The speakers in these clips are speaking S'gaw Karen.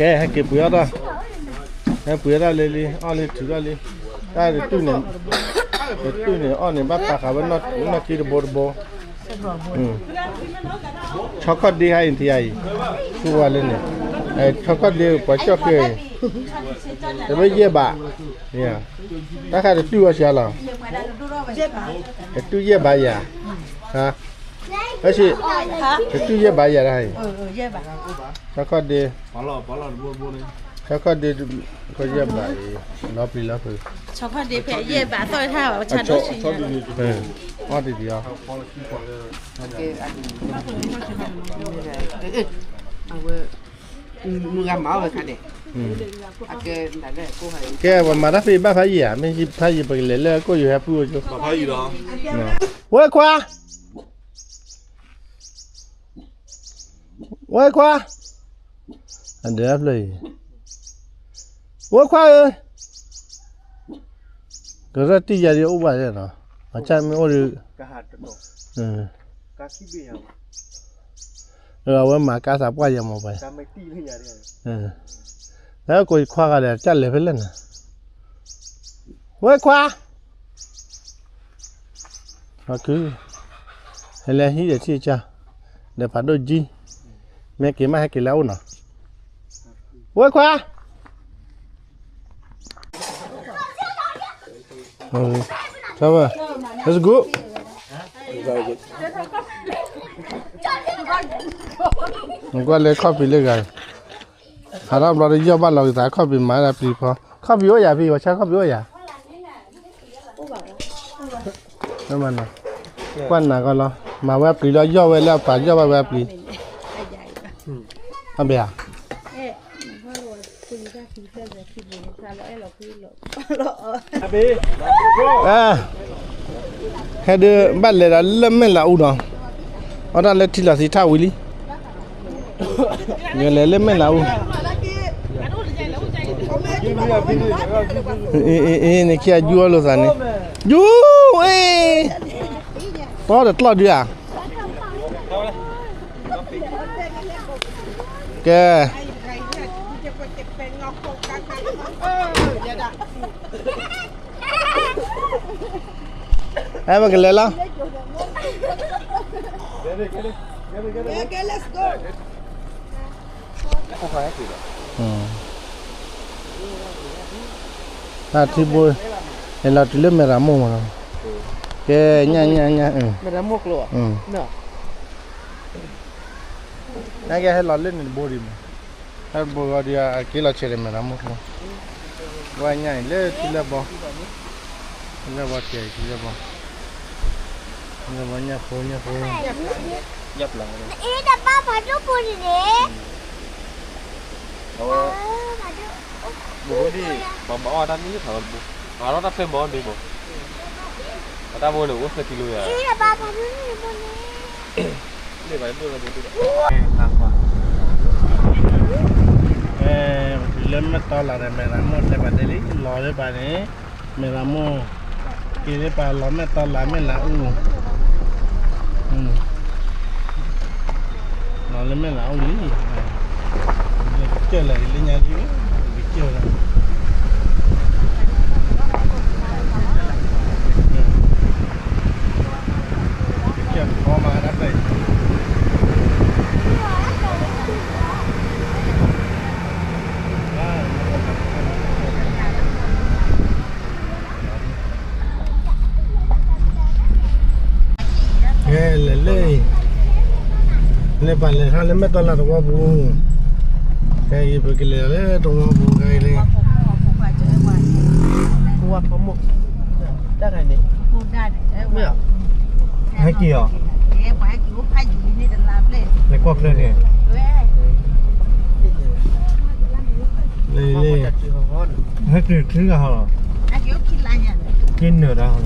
ကဲ ဟဲက့ၤပှ့ၤအီၣ်တၢ်, ဟဲပှ့ၤအီၣ်တၢ်လၢလံ အီၣ်လၢထုးထီၣ်လံ, တၢ်တတုၢ်န့ၣ်, တတုၢ်န့ၣ်အီၣ်န့ၣ် ဘၣ်ပာ်ဃာ်ဝဲနီၢ်ကံတဘိတဘိ, ဆီခီၣ်ဒ့ဟဲအံၤထံအံၤ, ဆူဝါလၢန့ၣ်, ဆီခီၣ်ဒ့ပှၤကၠီၣ်ဃ့အံၤ, တဘၣ်ယဲၢ်ဘး, တၢ်ခါတတုၢ်ဝဲဆံးလီၤ, တတုၢ်ယဲၢ်ဘးယၤ, ဟါ, အ့ၣ်, တတုၢ်ယဲၢ်ဘးယၤတၢ်အံၤ, ဆီခီၣ်ဒ့ ဆီခီၣ်ဒ့ ခီၣ်ယဲၢ်ဘးအံၤ, လီၤပျံၤလီၤဖုး, ဆီခီၣ်ဒ့ဖဲယဲၢ်ဘးသီၣ်ထါဘၣ် ပှၤဆါဒိၣ်ဆံး, အီၣ်တံၢ်တံၢ်အီၤ, အဝဲ, မုၢ်ဂၤမၤအီၣ်ဝဲခါန့ၣ်, ကဲ ပှၤမၤတၢ်ဖဲအံၤဘၣ်ဖးယံာ်ဧါ, မ့ၢ်ဖးယံာ်ပကလဲၤလၢအကိာ်ယိၤဟဲဖုအိၣ်ကၠိ, ဝဲခွါ ဝဲခွါ, အဒၢးဖျၢၣ်အံၤ, ဝဲခွါဧၢ, ကရၢၢ်တံၢ်ယၤဒ်အိၣ်ဘၣ်လဲၣ်နီၤ, အဆၣ်မ့ၢ်အိၣ်ဒီး, အဝဲမၤကါသးပှၢ်ယၤမ့ၢ်ပှဲၤ, လၢကိးယခွါဂၤဒီး ကၢ်လဲၤဖဲလဲၣ်နၤ, ဝဲခွါ ဖးခု, ဟဲလၢဟံၣ်ဒီးထံၣ်ကၢ်, ဒီးဖးဒိၣ်ကၠံ, မ့ၢ်က့ၤမးဟဲက့ၤလၢအအိၣ်နီၤ, ဝဲခွါ, ထီဘၣ်, let's go, နကွၢ်လၢခီၣ်ဖံးလၢဂၤ, ဟးထီၣ်ဘျီတယီၢ်ဘၣ်လီၤကသး ခီၣ်ဖံးမၤဒၣ်ပျံၤဖီ, ခီၣ်ဖံးအိၣ်ယၤဖံး ပှၤဆါခီၣ်ဖံးအိၣ်ယၤ ကွၢ်နၤကီလီၤ, မၤဝဲအပျံၤလီၤ ယီၢ်ဝဲလၢအပၢ် ယီၢ်ဘၣ်ဝဲအပျံၤ, အဘဲဧါ, ဟဲဒုးဘၣ်လဲၤဒီးလၢမဲၢ်လးအူဒီး, အီၣ်တၢ်လၢထံလီၤသံးထၣ်ဝံၤလံ, လဲၤလၢမဲၢ်လးအူ, နခံဂၤယူအီၤလိာ်သးန့ၣ်, ယူ, အ့, တီတကျီၢ်ဒုဧါ, ကဲ အဲ ပကလဲၤလီၤ, တၢ်ထံဘိ, ဟဲလီၤတုၤလၢမဲၢ်ရမိၢ်မး, ကဲ ညၣ်ညၣ်ညၣ်, နကဟဲလီၤလၢန့ၣ်တဘိဒံးမး, ဟဲတဘိဂီၤဒံး အက့ၤလီၤဆဲးဒီးမဲၢ်ရမိၢ်, ဝဲညၣ်အံၤလၢထံလၢဘီ, ထံလၢဘီဆဲးအံၤ ထံလၢဘီ, လၢဘီညၣ်ဖိညၣ်ဖိ, ညၣ်ပျၢ်, အ့ တဘၣ်ဖးဒိၣ်ဖိန့ၣ်န့ၣ်, အဝဲ, ဘိဒံး, ပှၤဘၣ်အီၣ်တၢ်မံၤဖးဝဲတဘိ, ပှၤလီၤတၢ်ဖျၢၣ်ဘီဒံးဘီ, ပှၤတၢ်ဘိန့ၣ်အိၣ်သၢကံလိယၤ, အ့ တဘၣ်ဖးဒိၣ်န့ၣ်ဘိန့ၣ်, န့ၣ်ဘၣ်ဒိၣ်လၢဘိဒံး, အဲ, ပတုၤလၢမဲၢ်တီလးဒီးမဲၢ်ရမိၢ်တဲပှၤဒဲးလံ လီၤလၢပှၤန့ၣ်, မဲၢ်ရမိၢ်, က့ၤလၢပှၤလီၤမဲၢ်တီလးမဲၢ်လးအူ, လီၤလၢမဲၢ်လးအူလံ, ကစၢၢ်လၢလၢညါဒ်, ကစၢၢ်လၢ, ကစၢၢ်ဖီမၤတၢ်ဖျၢၣ်အံၤ လဲၤလၢအံၤ, လဲၤပာ်လဲၤထီၣ်လၢမဲၢ်တီလးတဝီပူၤ, ခဲအံၤပကလဲၤလၢတဝီပူၤခဲအံၤလံ, တၢ်ဂၤန့ၣ်, ဟဲက့ၤအီၤ, လဲၤကွၢ်ချၢန့ၣ်, လံ, ဟဲက့ၤထံဂၤဟီလီၤ, က့ၤနၢၤတၢ်ဟီလီၤ,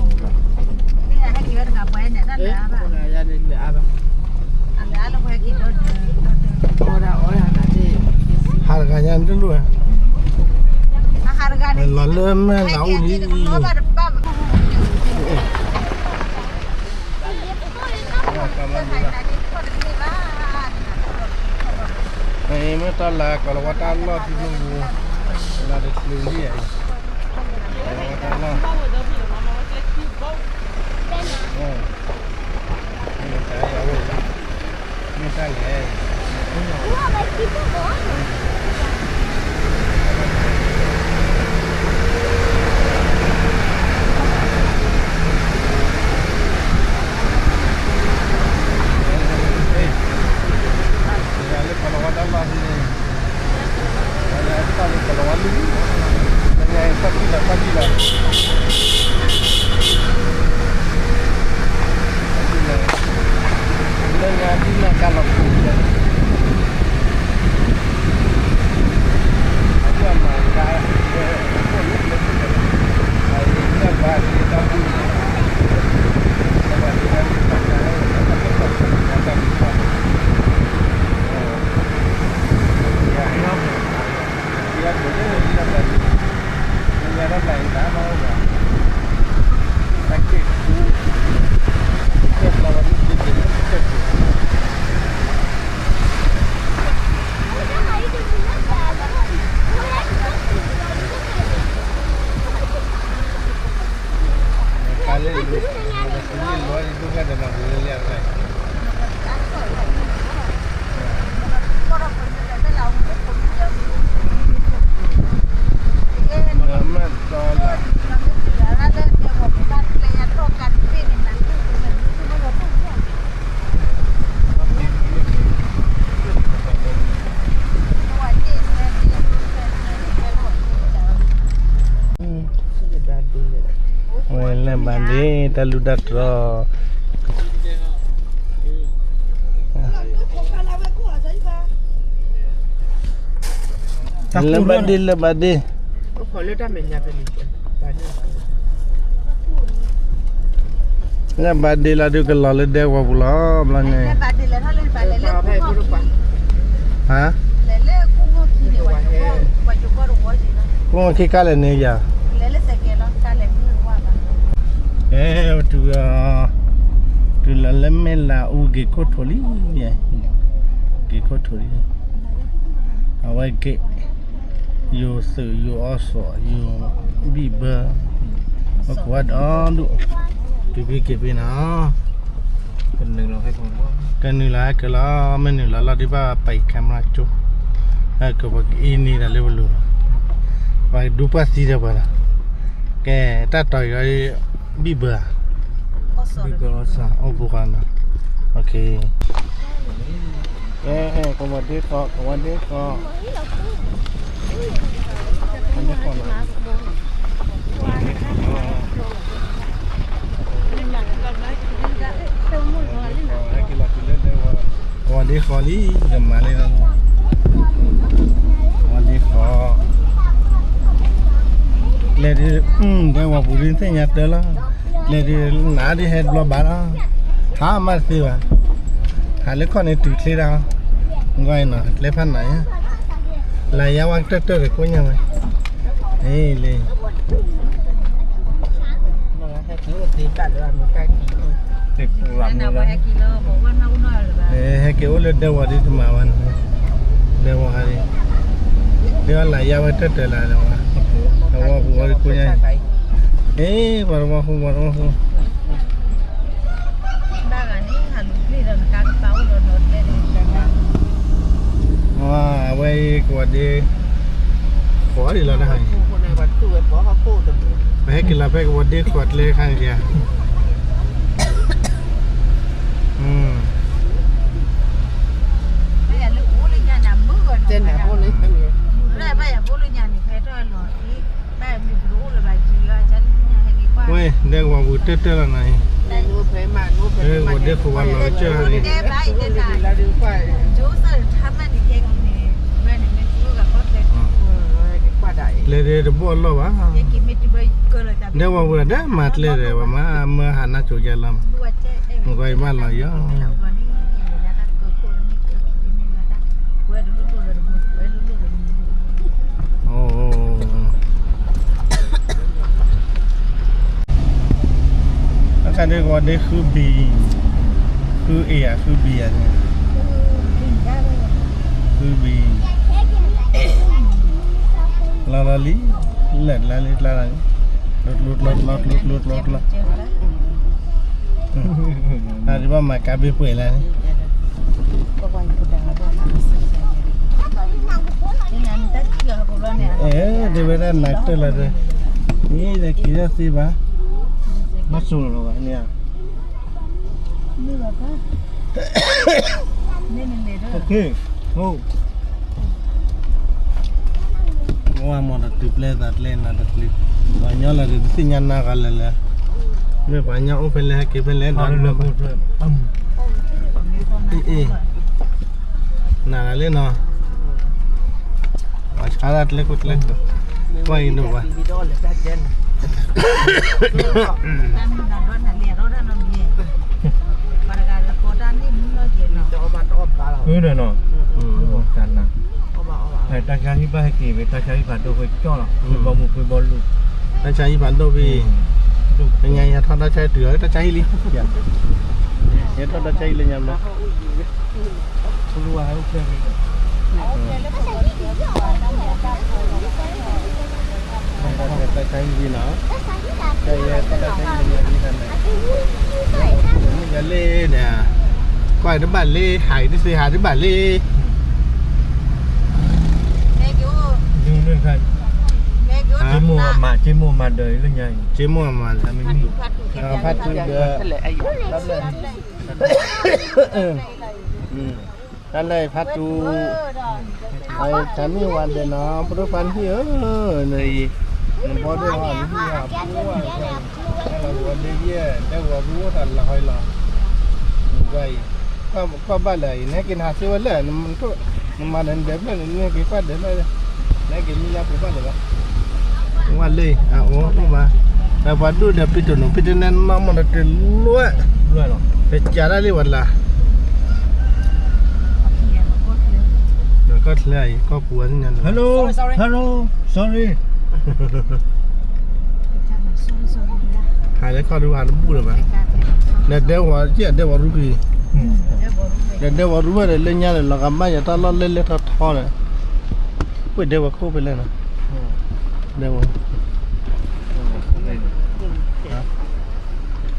ဟးတဂၤညါတလူၢ်, လီၤလၢမဲၢ်လးအူလံ, ကမၤဒ်ဘၣ် မ့ၢ်တၢ်လၢကီၤလၤဝါတၢ်လီၢ်ထံကျိပူၤ, လၢတချုးလံ, ကီၤလၤဝါတၢ်လီၢ်, မ့ၢ်တၢ်လဲၣ် လၢကီၤလၤဝါတၢ်လီၢ်န့ၣ်, လၢကီၤလၤဝါလံ, လၢညါတၢ်ဘံၣ်လီၤ တၢ်ဘံၣ်လီၤ, တၢ်ဘံၣ်လီၤ, လၢညါဒ်န့ၣ်ကါလီၤပူၤ, အမၤကါ, လၢဘၣ်ဒ်တၢ်ဘံၣ်, လၢဘၣ်ဒ်တၢ်ဘံၣ်, တၢ်ဘံၣ်, ဝဲလၢဘၣ်ဒ့ တၢ်လူၢ်တၢ်တြီၤ, လၢဘၣ်ဒ့ လၢဘၣ်ဒ့, လၢဘၣ်ဒ့လီၤဒုးကလီၤလၢဒဲဝီၤပူၤလီၤ ဘျီန့ၣ်, ဟါ, ခိၣ်မီၢ်ခံကါလဲၣ်န့ၣ်ယၤ, အဲ, တုၤလီၤလၢမဲၢ်လးအူ က့ၤခိၣ်ထိးလံ, က့ၤခိၣ်ထိးလံ, အဝဲက့ၤ ယိၤသုးယိၤအီၣ်စီၣ် ယိၤဘံၣ်ဘၢ, ပကွၢ်ဒီဒူၣ်, တုၤဖဲက့ၤဖဲန့ၣ်, ကနုာ်လီၤဟဲက့ၤလီၤ မ့ၢ်နုာ်လီၤလီၤဒုးဘၣ်ပာ်အံၤ camera ကၠိ, ဟဲက့ၤပှၤကအ့န့ၢ်တၢ်လၢပလိၤလီၤ, ပှၤဒူပှၢ်သံဒီးပှၤလီၤ, ကဲ, တၢ်တီၤအံၤ ဘံၣ်ဘၢ, ဘံၣ်ဘၢအီၣ်စီၣ် အိၣ်ပူၤဃီနီၤ, ကဲ, ကဝီၤဒ့ဃီ ကဝီၤဒ့ဃီ, ကဝီၤဒ့ဃီလံ, ကမၤလံလီၤ, ကဝီၤဒ့ဃီ, ကျဲဒုး, ဒဲဝီၤပူၤဒုးသ့ၣ်ညါတၢ်လီၤ, ကျဲဒုးနးဒုးဟဲတဘျီဘၣ်လီၤ, ဟးမးတသ့ဘၣ်, ဟးလၢခီၣ်န့ၣ်တုၤချ့ဒၣ်, ကွၢ်နီၤ ကျဲဖးနးညါ, လၢယၤဝဲကတၢၢ်တၢၢ်တကိးညါဝဲ, လၢ ဟဲက့ၤအိၣ်လၢဒဲဝီၤဒ်တမၤဝဲန့ၣ်, ဒဲဝီၤဟးဒ်, ဒ်အလၢယၤဝဲတၢၢ်တၢၢ်လၢဒဲဝီၤ, အဝီပူၤဝဲဒ်ကိးညါ, အ့ ပှၤတဝီဃူ ပှၤတဝီဃူ အဝဲအံၤကဝီၤဒ့ ဃီဒ်လီၤတၢ်ဟါန့ၣ်, ပဟဲက့ၤလီၤဖဲကဝီၤဒ့ဃီကျဲခါန့ၣ်ဧါ, ဝဲ ဒဲကဝီၤပူၤတၢၢ်တၢၢ်လီၤနၤအံၤ, ဝီၤဒ့ဃီၤဝဲလီၤကစၢၢ်န့ၣ် ကျဲဒ်တဘိၣ်အလီၢ်ဘၣ်, ဒဲဝီၤပူၤဒီးမၤကျဲဒီး ပှၤမၤမၢဟးနါစိၤယါလီၤ, မကွၢ်ယဘၣ်လီၤယီၤ, အခါဒ်ကဝီၤဒ့ဃုဘံၣ်, ဃုအ့ၣ်ယၤ ဃုဘံၣ်ယၤန့ၣ်, ဃု ဘံ, လီၤလီၤလံ, လဲၤလၢလံကျါလီၤ, ကျိကျိကျိကျိကျိကျိကျိကျိ, အဒံးဘၣ်မၤကါဘ့ၣ်ပှဲၤလၢန့ၣ်, အဒံးဝဲဒၣ်နၤတၢၢ်လီၤဒီး, အ့ ဒီးက့ၤဒၣ်သ့ဘၣ်, ဘၣ်ဆိၣ်လီၤလီၤဘၣ်န့ၣ်ဧါ ဝါမီၢ်တတုၤပျဲသးကျဲနၤတကျဲ, ပှၤညီလၢတသ့ၣ်ညါနၤဂၤလၢာ်လၢာ်, မ့ၢ်ပှၤညီအိၣ်ဖဲလဲၣ်ဟဲက့ၤဖဲလဲၣ်, အ့ၣ်အ့ၣ်, နၤဂၤလၢနီၤ, ပှၤဆါတၢ်ကျဲခိၣ်ကျဲခိၣ်, ကွၢ်အံၤဒိၣ်ဘၣ် အၢဒီးနီၤ, တၢ်ဆါဟံၣ်ဘၣ်ဟဲက့ၤဝဲ တၢ်ဆါဟံၣ်ဖးဒိၣ်ဝဲကၠီလီၤ, ဖုဘီမုၢ်ဖုဘီလူၤ, တၢ်ဆါဟံၣ်ဖးဒိၣ်ဖဲ, ညါယဟဲထီၣ်တၢ်ဆါဟံၣ်တုၤလီၤ တၢ်ဆါဟံၣ်လံ, ယဟဲထီၣ်တၢ်ဆါဟံၣ်လၢညါဘျီ တၢ်ဆါဟံၣ်လံနီၤ, တၢ်ဆါဟံၣ်လံနီၤ, မ့ၢ်ယလဲၣ်ဒီး, ကွၢ်တဘၣ်လၢ ဟးတသ့ဟးတဘၣ်လၢ က့မိၢ်မၤ က့မိၢ်မၤဒီးလၢညါအံၤ, က့မိၢ်မၤ, ဖးတူဒီး, တၢ်လၢဖးတူ, တၢ်မ့ၢ်ဝဲဒီးနီၤ ပဒိၣ်ပှၤနဟံၣ်ဧၢ, နအံၤ, နဘီဒိၣ်ဟီနဟံၣ်ဧၢ, ပူဝဲ, တၢ်လီၤဝီၤဒ့ယဲၢ် ဒဲဝီၤရူအိၣ်တၢ်လၢဟီလီၤ, နကွၢ်အံၤ, ကွၢ်ဘၣ်လၢအံၤ နဟဲက့ၤနဟးစ့ဝဲလၢ နမၤဒီးနဒဲးဖျၢၣ်န့ၣ် နဟဲက့ၤကွၢ်ဒဲးဖျၢၣ်, နဟဲက့ၤမံလၢပူၤဘၣ်လၢၤဘၣ်, ဝဲလၢအအိၣ်အိၣ်ဘၣ်, ဒီးပှၤဒိၣ်ဒီးပံတနိး ပံတနဲနီၢ်မီၢ်ဒီးတလွဲၢ်, ပကးဒၣ်လံဝဲလၢ ဒီးကီၢ်ချၢအံၤ ကီၢ်ပူၤဝဲသ့ၣ်ညါန့ၣ်, hello, hello, sorry, ဟးလၢခီၣ်ဒူဟးတဘူၣ်လၢၤဘၣ်, ဒီးဒဲဝီၤက့ၤ ဒဲဝီၤရူက့ၤ, ဒီးဒဲဝီၤရူဝဲဒီးလၢညါန့ၣ် လီၤဂာ်ဘၣ်ယၤတၢ်လီၢ်လဲလဲထီထီဒီး, ပှ့ၤဒဲဝီၤခိၣ်ဖဲလဲၣ်နီၤ, ဒဲဝီၤ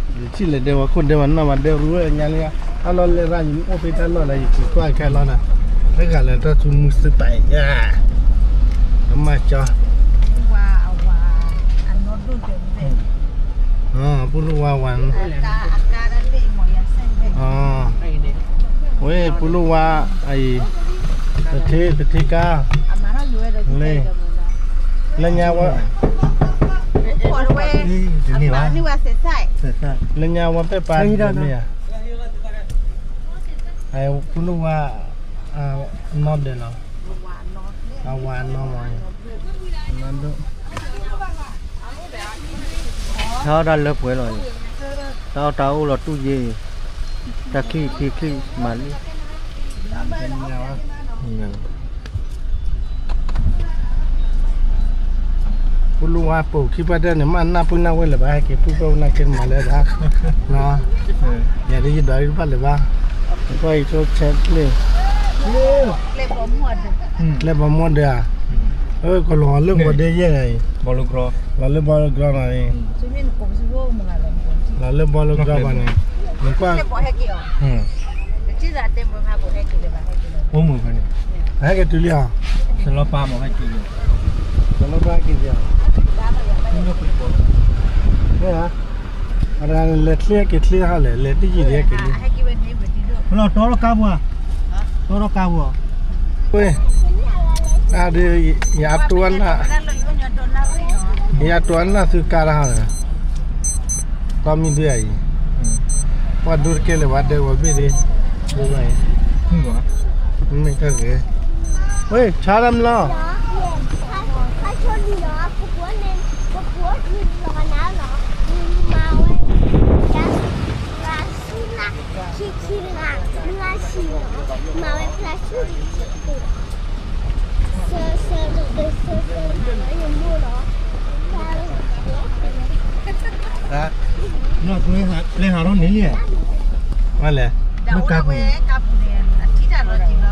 ယထံၣ်လၢဒဲဝီၤခိၣ် ဒဲဝီၤနီၢ်မး ဒဲရူဝဲညါလံ, တၢ်လီၢ်လဲၢ်ရၣ် ယမ့ၢ်အိၣ်ဖဲတၢ်လီၢ်လၢယက့ၤကွၢ်ခဲလီၤနၤ, တဂၤလၢတၢ်သူမုၢ်သံပာ်ယၤ, အမၤကၠီ, ပူလိဝါဝၤ, ဝဲပူလိဝါအံၤ, တထ့ကါ, လၢညါဝဲ, လၢညါဝဲပဲၢ်ပၢ်, မ့ၢ်ဧါ, ပူလိဝါ, နီၢ်ဒဲးနီၤ, အဝၤနီၢ်မး, နီၢ်ဒိၣ် ဆါအီၣ်တၢ်လၢပှဲၤလီၤ, တၢ်အီၣ်တၢ်အိၣ်လီၤတူၢ်ယ့ၢ်, တၢ်ချံၣ်ချံၣ်ချံၣ်မၤလံ, ပူလိဝါပိာ်ခံပှၢ်တၢၢ်န့ၣ် မ့ၢ်နၢ်ပၢၢ်နၢ်ဝဲလၢၤဘၣ် ဟဲက့ၤပူၢ်ပၢၢ်နၢ်က့ၤမၤလၢၤဘၣ်, ယၤဒ်ယဒွးတဖၣ်လၢၤဘၣ်, ကွၢ်အံၤဆိဆဲးပျ့ၢ်, ကျဲဘီမီၢ်ဒၢးဧါ, လီၤလၢဘီလၢကြီနီၤ, လီၤလၢဘီလၢကြီဘၣ်န့ၣ်, နကွၢ်, ဟဲက့ၤတုၤလံဧါ, စီၤလီၤပၤက့ၤလံဧါ, မ့ၢ်ဧါ, အလဲၤချ့က့ၤချ့ဟီလဲၣ် လဲၤတယံာ်ဒ်က့ၤလံ, လီၤတီထီၣ်ကါပူၤ, တီထီၣ်ကါပူၤ, ဝဲ, အဒုး, ယၤတိနၢ်, ယၤတိနၢ်သုကါတၢ်ဟီလဲၣ်, တီမံၤဒုးအံၤ, ပှၤဒိတကဲလၢၤဘၣ်ဒဲဝဲဘ့ၣ်ဒ့, မ့ၢ်တၢ်ဂ့ၤ, ဝဲ ဆါတၢ်မလီၤ ပျဲဟးထီၣ်န့ၣ်လံ, မ့ၢ်လဲၣ်, လၢကါပူၤ, ကါပူၤန့ၣ် အထံတၢ်လီၤတံၢ်လီၤ,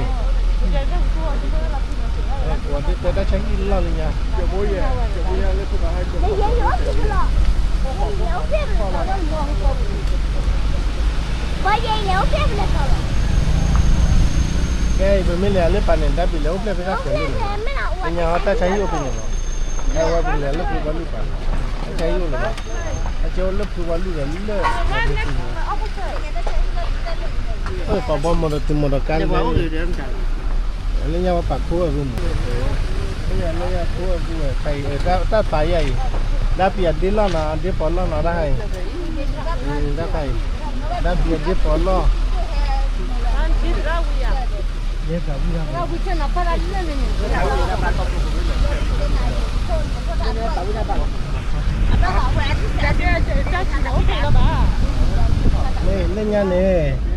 လံ, ဝဲဒ်တဲတၢ်ဆါဟံၣ်လီၢ်လၢညါ, ကဲအံၤ ပမ့ၢ်လဲၤလၢပာ်န့ၣ် ဒါဘံၣ်လဲၤအိၣ်ဖျဲၣ်ဖဲတၢ်ခဲလၢာ်န့ၣ်, လၢညါအီၤတၢ်ဆါဟံၣ်အိၣ်ဖဲန့ၣ်လီၤ, အဝဲပလဲၤလၢဖုဝါလုၢ်ပာ်, တၢ်ဆါဟံၣ်အိၣ်လၢၤဘၣ်, အကဲအိၣ်လၢဖုဝါလုၢ်ဒီးလၢ ပှၤဘီမီၢ်ဒီးတုၤမီၢ်ဒီးကါလၢ လၢညါဝဲပာ်ခိၣ်ဝဲၢ်ပူၤမး, လၢညါလၢယၤခိၣ်ဝဲၢ်ပူၤဝဲၢ် တၢ်သးယၤအံၤ, ဒါပယၤဒ့လီၢ်နီၤ ဒ့ပီၤလီၢ်နီၤ တၢ်ဟါအံၤ, တၢ်သးအံၤ, ဒါပယၤဒ့ပီၤလီၢ် လၢညါန့ၣ်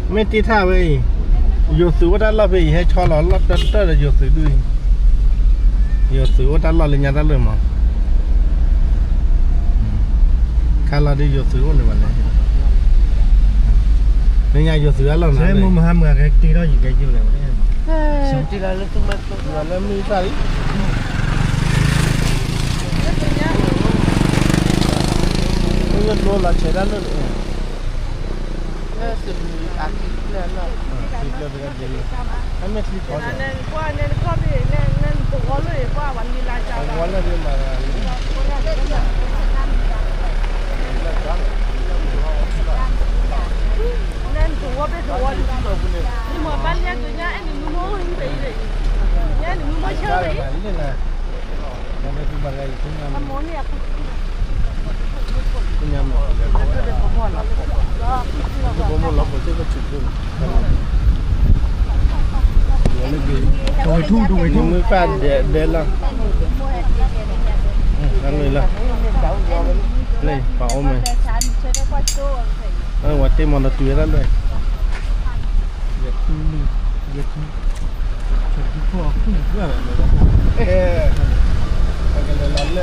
မ့ၢ်တ့ထၣ်ဝဲအံၤ, ယိၤသုးအိၣ်တၢ်လီၢ်ဖဲအံၤ ဟဲဆီလီၤလီၢ်တၢၢ်တၢၢ်ဒီးယိၤသုးဒုးအံၤ, ယိၤသုးအိၣ်တၢ်လီၢ်လၢညါတၢ်လၢာ်မး, ခါလီၤဒ်ယိၤသုးအိၣ်န့ၣ်ဘၣ်လဲၣ်, လၢညါယိၤသုးအလီၢ်န့ၣ် မုၢ်မဟါမုၢ်ဂၤကဲတ့ထီၣ်ယံၤကဲယုၢ်လဲၣ်, လၢမုၢ်တၢ်လံ, မုၢ်ယိၤကျိလီၤဆဲးတၢ်လၢာ်န့ၣ် လၢစမုအခံဖျၢၣ်လီၤ, ခံဖျၢၣ်ဖဲဒၣ်ဒ်န့ၣ်, အမ့ၢ်ချံဖီန့ၣ်, မုၢ်ပၢ်ဒဲလီၤ, လၢပှၤအိၣ်မး, ဝဲတ့ၢ်မီၤနီၤတုၤဝဲဒၣ်လၢ ယထူ ယထူ ယထူဖိအခိၣ်န့ၣ် အဲ ပကလဲၤလီၤလၢ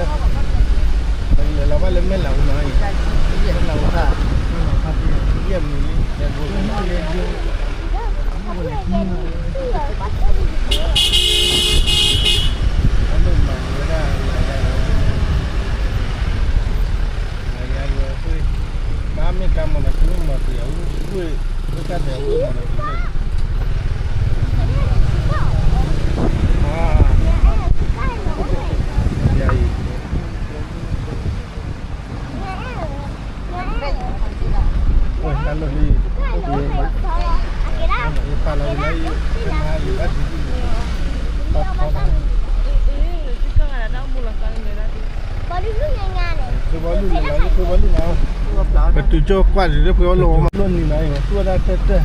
ပကလဲၤလီၤဘၣ်လၢမဲၢ်လးအူနီၤအံၤ မဲၢ်လးအူခါ ယဲၢ်မံၤလံ ယဲၢ်ဘိ အဒိၣ်မၤဝဲဒၣ် လၢယၤယၤယၤ ဘၣ်မ့ၢ်ကါမီၤနီၤ သုမီၤတယၤ ဝ့ၢ် ဝ့ၢ်ကါတယၤ ဝ့ၢ်မီၤနီၤ သုမီၤ ယၤအံၤ ဝဲတၢ်လီၢ်လံ ယပာ်လီၤဝဲလၢ ယပာ်လီၤ ပတုၤကၠိကွၢ် ဖုဘီလူၢ်လီၤ ဖုဘီလူၢ်လီၤ လီၢ်နံၤနၤအံၤ သူၣ်ဝဲဒၣ်တၢ်တၢ်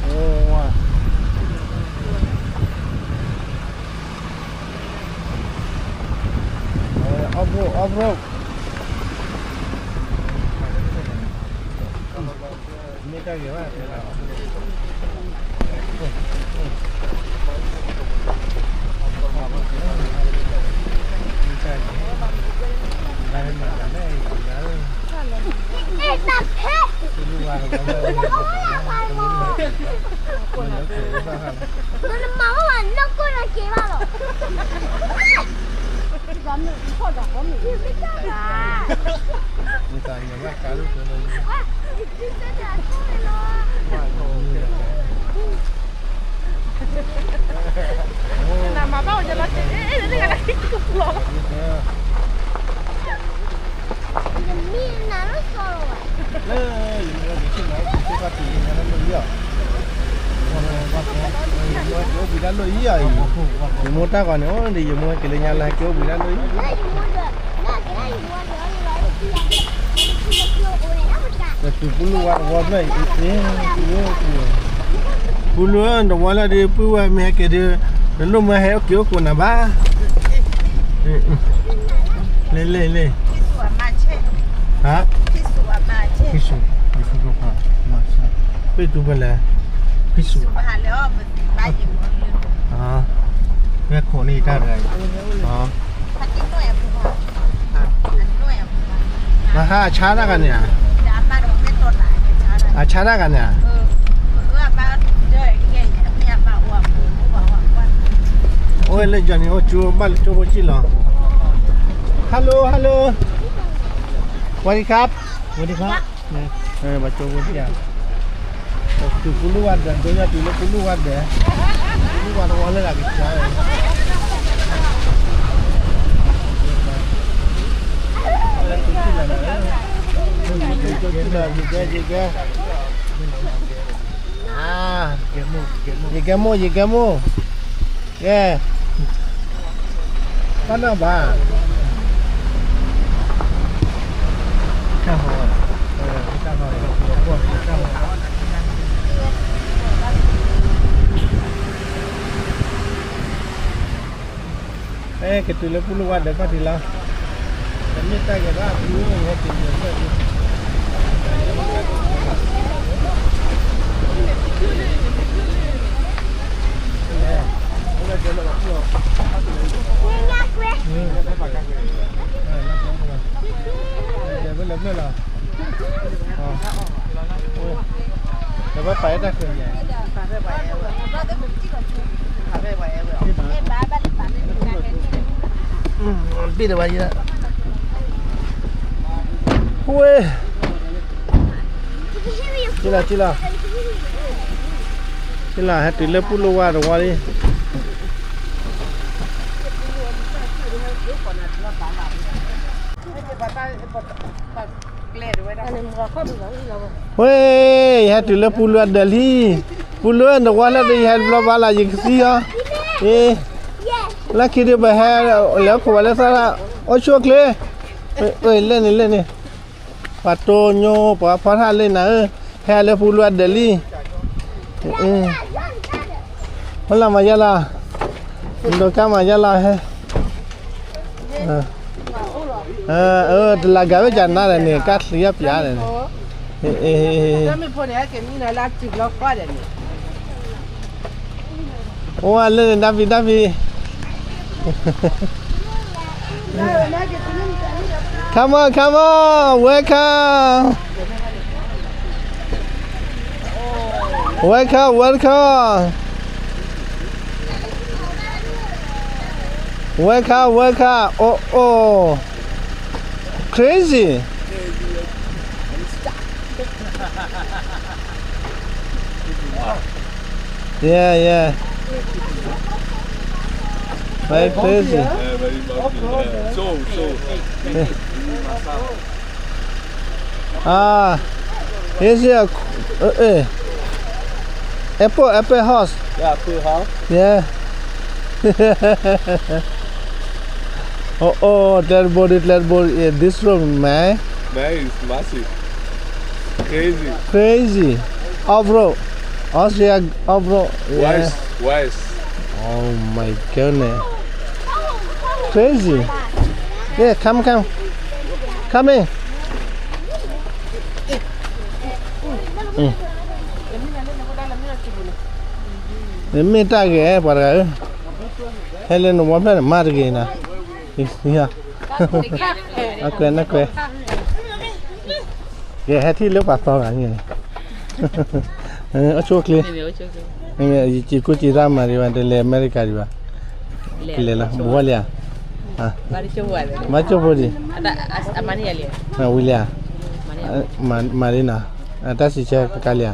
အိၣ်ဝါ off road off road မ့ၢ်တၢ်ဂ့ၤဘၣ် နမၤဘၣ်လၢကိၢ်လီၤက့ၤဘၣ်လီၤ. နမၤဘၣ်ဝဲလီၤက့ၤ လီၤ လၢယမိၢ်က့ၤဆ့ၣ်နီၤ က့ၤဆ့ၣ်ဖးတံၢ်လၢညါလၢလီၢ်ယံၤအီၤ ယမိၢ်က့ၤအိၣ်ဘှံးတၢ်လီၢ်ယံၤအီၤအံၤ ယမိၢ်တၢ်ဂီၤန့ၣ် အိၣ်ဒံး ယမိၢ်က့ၤလၢညါလၢဟဲက့ၤအိၣ်ဘှံးတၢ်လီၢ်ယံၤ ပတုၤပူလိဝါတဝီဖျၢၣ်အံၤ ပူလိတဝီလၢဒ် ပုၢ်ဝဲၢ်မ့ၢ်ဟဲက့ၤဒီး နလိၣ်မၢဟဲက့ၤအိၣ်ကိးနၤဘၣ် လ့လ့လ့ ဟါ ဖံဆူၣ် ဖံဆူၣ် ပ့ၢ်တူၢ်ဖဲလဲၣ် ဖံဆူၣ် ဖဲခိးန့ၢ်တၢ်တဂၤအံၤ မဟါအဆါတၢ်ဂၤန့ၣ်ဧါ အဆါတၢ်ဂၤန့ၣ်ဧါ အိၣ်လၢယၤန့ၣ် အိၣ်ကၠိဘၣ်လၢကၠိဖိစံၣ်လီၤ hello hello ဝါဒံခါ ဝါဒံခါ ဘၣ်ကၠိဖိစံၣ်ဧါ တုၤပူလိဝါဒၢး ဒိယၤတုၤလၢပူလိဝါဒၢး ပူလိဝါတဝီလၢဂၤကစၢ် လၢကၠိစံၣ်လီၤ ယကဲ ယကဲ ယကဲမိၢ် ယကဲမိၢ် ကဲ တၢ်နၢ်ဘၣ် တၢ်ဟီ တၢ်ဟီ တၢ်ဟီ အဲ ကတုၤလၢပူလိဝါဒၢးခီၣ်ထံးလီၤ တမ့ၢ်တၢ်ဂ့ၤဘၣ် ပူလိဝါဒၢး ဘ့ၣ်ဒီးဝဲယဲ ဝ့ၢ် ကလီၤ ကလီၤ ကလီၤ ဟဲတုၤလၢပူလိဝါတဝီလံ ဝ့ၢ် ယဟဲတုၤလၢပူလိဝါဒၢးလံ ပူလိဝါတဝီလၢဒၢး ယဟဲတဘျီဘၣ်လၢယကသံအီၤ အ့ လၢခံဒုးပဟဲ လဲၤအိၣ်ခိးဝဲလၢသရၣ် အိၣ်ဆူၣ်အိၣ်ချ့ လၢန့ၣ် လၢန့ၣ် ပှၤတိၢ်ညိ ပှၤဖီထၣ်လၢနၤဧၢ ဟဲလၢပူလိဝါဒၢးလံ ဟဲလီၤမၤယါလီၤ ဒိးကါမၤယါလီၤဟဲ အၢ တလးဂၤဝဲကနါလဲၣ်န့ၣ် ကါချံယါပျးလဲၣ်န့ၣ်, အ့ အိၣ်ဝဲလၢန့ၣ် တၢ်ဖံးတၢ်ဖံး Come on, come on, welcome. Welcome, welcome. Welcome, welcome. Oh, oh. Crazy. Yeah, yeah. Very crazy. Yeah, very bumpy. Yeah. So, so. Ah, is it a, uh, eh, apple, apple house? Yeah, apple house. Yeah. Oh, oh, that body, that body, yeah, this room, man. Man, it's massive. Crazy. Crazy. Off-road. Austria off-road. Yeah. Wise, wise. Oh my goodness. Crazy. Yeah, come, come. Come in. မ့ၢ်တၢ်ဂ့ၤ ပှၤတဂၤဧၢ, ဟဲလၢနဝီဖျၢၣ်န့ၣ် မၤတဂ့ၤနၤ, နကွဲး နကွဲး, ကဲ ဟဲထံၣ်လၢပှၤသီဂၤန့ၣ်, အိၣ်ဆူၣ်အိၣ်ချ့, ယစံးကူစံးသးမၤဒံးဘၣ် တလဲၤအမဲရကၤဒံးဘၣ်, ကလဲၤလီၤ ဘူးဝဲလံဧါ, ဘၣ်ကၠိဖိဒံး, ဝံၤလံဧါ, မၤဒ်နီၤ, တၢ်စံးဆၢကကါလံဧါ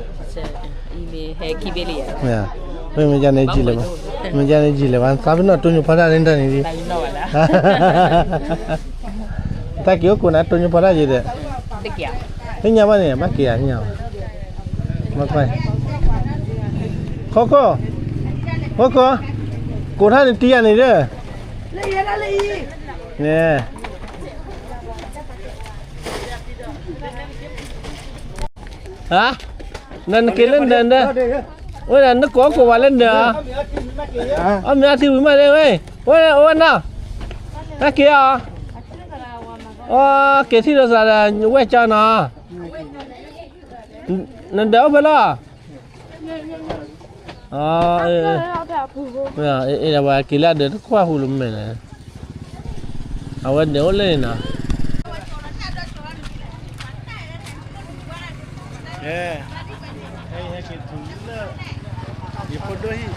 မ့ၢ်မ့ၢ်ကန့ၣ်ကံၣ်လဲၣ်, မ့ၢ်ကန့ၣ်ကံၣ်လဲၣ်ဘၣ် သးပ့ၤနီၣ်တိညိၣ်ဖီတၢ်န့ၣ်တၢ်န့ၣ်ဒံး, တၢ်က့ၤအိၣ်ကိးနၤတိညိၣ်ဖီတၢ်ယံၤဒီး, သ့ၣ်ညါဘၣ်န့ၣ် ဘၣ်က့ၤဧါ သ့ၣ်ညါဘၣ်, ခိခိ, ခိခိ, ကိးထီၣ်န့ၣ်တံၤယၤန့ၣ်ဒီး, န့ၣ် ဟါ, နက့ၤလၢနၢၤ, ဝဲဒၣ်နကိးကိးဝဲလၢနၢၤဧါ, အမ့ၢ်အထံဝံၤမးလၢဝဲ, ဝဲအိၣ်ဝဲနီၤ, တၢ်က့ၤဧါ, အိၣ်က့ၤထံၣ်လိာ်သးဒီးဝဲကၠီနီၤ, နဒၢးအိၣ်ဖဲလီၤ, အ့ၣ် ဝဲက့ၤလၢအဒၢးတကွၢ်ဟူလၢမဲာ်န့ၣ်, အဝဲဒၢးအိၣ်လၢန့ၣ်နီၤ. ဟဲက့ၤတုၤလၢ ယဖိဒိၣ်ဟံၣ်,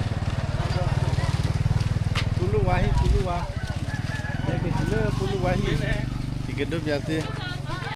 ပူလူဝါဟံၣ် ပူလူဝါ, ဟဲက့ၤတုၤလၢပူလူဝါဟံၣ်, ယကဒိးပျးသ့